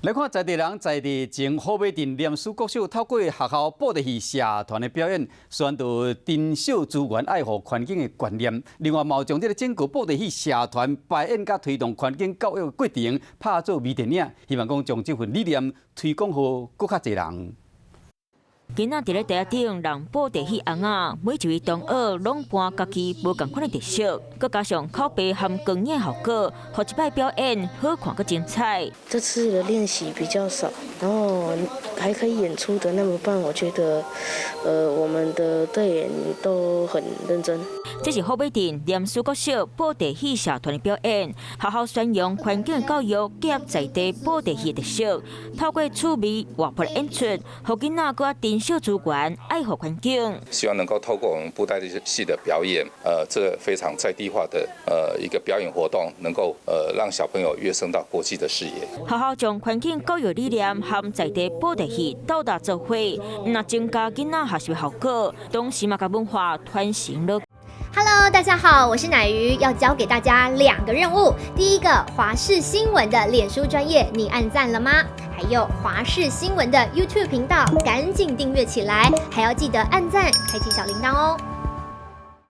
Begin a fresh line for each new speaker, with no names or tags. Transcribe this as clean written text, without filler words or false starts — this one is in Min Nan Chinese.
來看在地人在地情，虎尾鎮念書國小透過學校布袋戲社團的表演，宣導珍惜資源、愛護環境的觀念。另外，嘛將這个整個布袋戲社團排演佮推動環境教育的過程拍做微電影，希望講將這份理念推廣予閣較濟人。
囡仔佇咧台仔頂弄布袋戲尪仔，每一位同學攏搬家己無仝款的特色，閣加上口白含光影效果，予這擺表演好看閣精彩。
這次的練習比較少，然後還可以演出得那麼棒，我覺得，我們的隊員都很認真。
這是虎尾鎮念書國小布袋戲社團的表演，學校宣揚環境教育，結合在地布袋戲的特色，透過趣味活潑的演出，予囡仔閣較珍惜資源，愛護環境。
希望能夠透過我們布袋戲的表演，這個非常在地化的一個表演活動，能夠讓小朋友躍升到國際的視野。
學校將環境教育理念和在地布袋戲鬥搭做伙，若增加囡仔學習效果，同時嘛共文化傳承落。
Hello，大家好，我是乃瑜，要交給大家兩個任務。第一個，華視新聞的臉書專頁，你按讚了嗎？還有華視新聞的 YouTube 頻道，趕緊訂閱起來，還要記得按讚，開啟小鈴鐺哦。